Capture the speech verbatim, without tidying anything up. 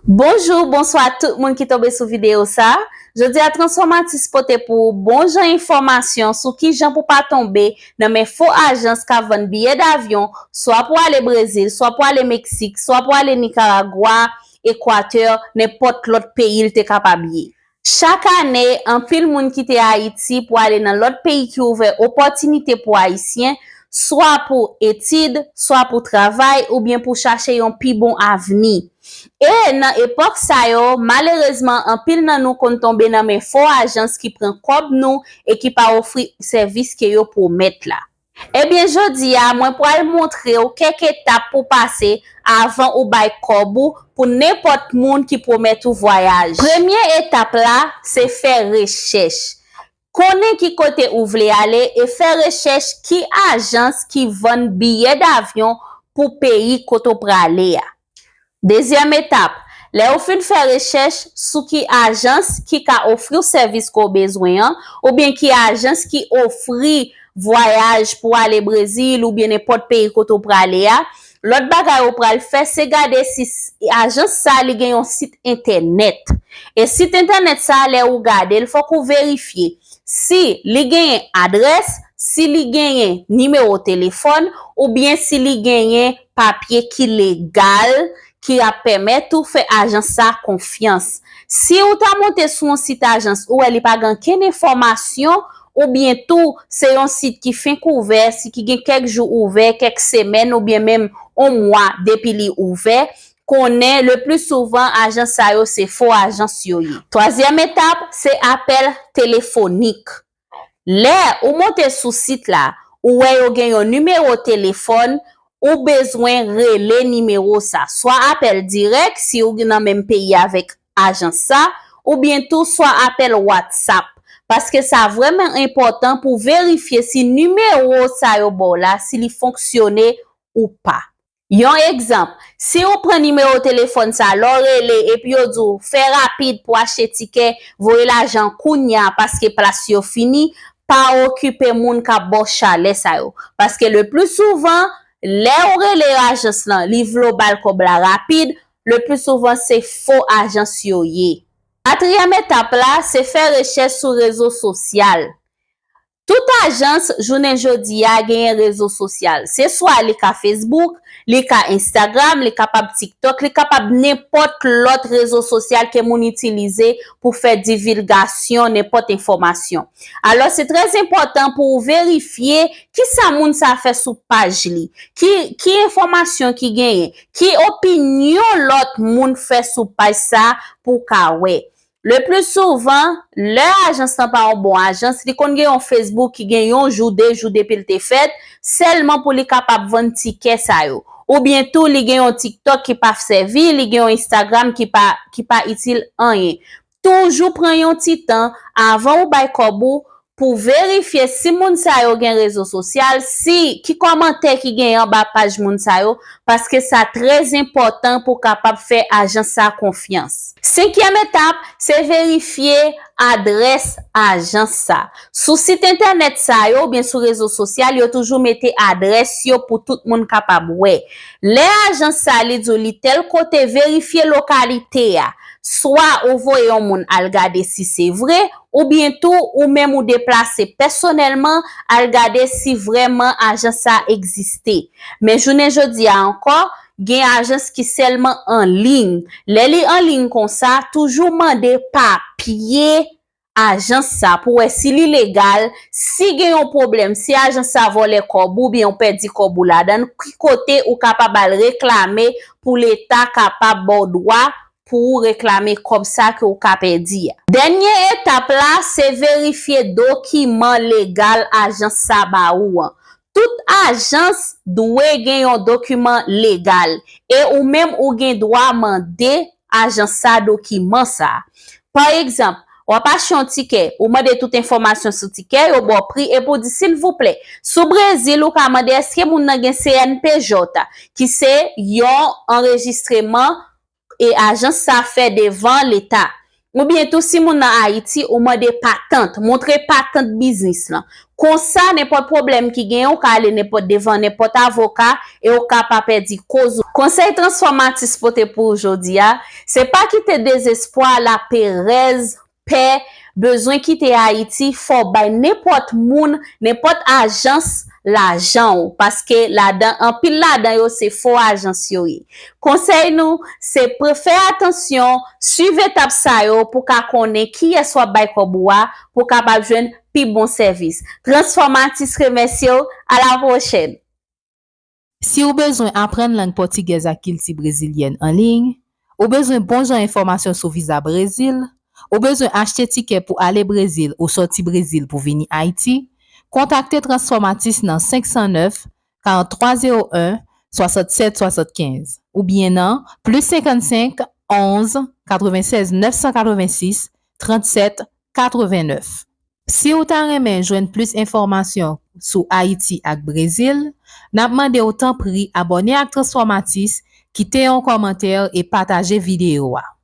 Bonjou, bonswa tout moun ki tonbe sou videyo sa. Jodi a, Transformatis pote pou ou bon jan enfòmasyon sou kijan pou pa tonbe nan men fo ajans k ap vann biyè davyon, swa pou ale Brezil, swa pou ale Meksik, swa pou ale Nikaragwa, Ekwatè, nenpòt lòt peyi l te kapab ye. Chak ane, anpil moun kite Ayiti pou ale nan lòt peyi ki ouvè opòtinite pou Ayisyen, swa pou etid, swa pou travay, oubyen pou chache yon pi bon avni. E nan epòk sa yo, malerezman, anpil nan nou konn tonbe nan men fo ajans ki pran kòb nou e ki pa ofri sèvis ke yo pwomèt la. Ebyen, jodi a, mwen pral montre w kèk etap pou pase avan ou bay kòb ou pou nenpòt moun ki pwomèt ou vwayaj. Premye etap la, se fè rechèch. Konnen ki kote ou vle ale e fè rechèch ki ajans ki vann biyè davyon pou peyi kote w prale a. Dezyèm etap, lè ou fin fè rechèch sou ki ajans ki ka ofri w sèvis ke w bezwen an, oubyen ki ajans ki ofri vwayaj pou ale Brezil oubyen nenpòt peyi kote w prale a, lòt bagay ou pral fè, se gade si s- ajans sa li gen yon sit entènèt. E sit entènèt sa, lè ou gade l, fòk ou verifye si li genyen adrès, si li genyen nimewo telefòn, oubyen si li genyen papye ki legal ki ap pèmèt ou fè ajans sa konfyans. Si ou ta monte sou yon sit ajans, ou wè li pa gen ankenn enfòmasyon, oubyen tou se yon sit ki fenk ouvè, si ki gen kèk jou ouvè, kèk semèn oubyen menm yon mwa depi li ouvè, konnen le pli souvan ajans sa yo se fo ajans yo ye. Twazyèm etap, se apèl telefonik. Lè ou monte sou sit la, ou wè yo gen yon nimewo telefòn, ou bezwen rele nimewo sa. Swa apèl dirèk si ou nan menm peyi avèk ajans sa, oubyen tou swa apèl WhatsApp. Paske sa vrèman enpòtan pou verifye si nimewo sa yo ba w la, si li fonksyone ou pa. Yon egzanp, si ou pran nimewo telefòn sa, lè w rele epi yo di w fè rapid pou achte tikè, voye lajan kounya paske plas yo fini, pa okipe moun k ap ba w chalè sa yo. Paske le pli souvan, lè ou rele ajans lan, li vle w ba l kòb la rapid, le pli souvan se fo ajans yo ye. Katriyèm etap la, se fè rechèch sou rezo sosyal. Tout ajans, jounen jodi a, genyen rezo sosyal. Se swa li ka Facebook, li ka Instagram, li kapab TikTok, li kapab nenpòt lòt rezo sosyal ke moun itilize pou fè divilgasyon nenpòt enfòmasyon. Alò, se trè enpòtan pou ou verifye kisa moun sa fè sou paj li, ki, ki enfòmasyon ki genyen, ki opinyon lòt moun fè sou paj sa pou w ka wè. Le pli souvan, lè ajans lan pa yon bon ajans, li konn gen yon Facebook ki gen yon jou, de jou depi l te fèt, sèlman pou li kapab vann tikè sa yo. Oubyen tou, li gen yon TikTok ki pa sèvi, li gen yon Instagram ki pa, ki pa itil anyen. Toujou pran yon ti tan avan ou bay kòb ou pou verifye si moun sa yo gen rezo sosyal, si ki kòmantè ki gen anba paj moun sa yo, paske sa trè enpòtan pou w kapab fè ajans sa konfyans. Senkyèm etap, se verifye adrès ajans sa. Sou sit entènèt sa yo oubyen sou rezo sosyal, yo toujou mete adrès yo pou tout moun kapab wè. Lè ajans sa li di w li tèl kote, verifye lokalite a. Swa ou voye yon moun al gade si se vre, oubyen tou ou menm ou deplase pèsonèlman al gade si vrèman ajans sa egziste. Men jounen jodi a ankò, gen ajans ki sèlman an liy. Lè li an liy konsa, toujou mande papye ajans sa pou wè si li legal, si gen yon pwoblèm, si ajans sa vòlè kòb ou oubyen ou pèdi kòb ou ladan l, ki kote ou kapab al reklame pou Leta kapab ba w dwa pou ou reklame kòb sa ke ou ka pèdi a. Dènye etap la, se verifye dokiman legal ajans sa ba ou an. Tout ajans dwe gen yon dokiman legal e ou menm ou gen dwa mande ajans sa dokiman sa. Pa egzanp, w ap achte yon tikè, ou mande tout enfòmasyon sou tikè, yo ba w pri epi w di, silvouplè, sou Brezil, ou ka mande èske moun nan gen C N P J, ki se yon anrejistreman e ajans sa fè devan Leta. Oubyen tou, si moun nan Ayiti, ou mande patant, montre patant biznis lan. Konsa, nenpòt pwoblèm ki genyen, ou ka ale nenpòt devan nenpòt avoka e ou ka pa pèdi koz ou. Konsèy Transfòmatis pote pou ou jodi a, se pa kite dezespwa, laperèz, pè, bezwen kite Ayiti, fò w bay nenpòt moun, nenpòt ajans lajan w, paske ladan, anpil ladan yo se fo ajans yo ye. Konsèy nou, se pre-, fè atansyon, swiv etap sa yo pou w ka konnen kiyès w ap bay kòb ou a, pou w kapab jwenn pi bon sèvis. Transfòmatis remèsye w, a la pwochèn! Si w bezwen aprann lang pòtigèz ak kilti brezilyèn an liy, ou bezwen bon jan enfòmasyon sou viza Brezil, ou bezwen achte tikè pou ale Brezil ou sòti Brezil pou vini Ayiti, kontakte Transfòmatis nan senk san nèf, karant twa zewo en, swasannsèt swasannkenz oubyen nan plis senkannsenk, onz, katrevennsèz, nèf san katrevensis, trannsèt, katrevennèf. Si w ta renmen jwenn plis enfòmasyon sou Ayiti ak Brezil, n ap mande w tanpri abòne ak Transfòmatis, kite yon kòmantè e pataje videyo a.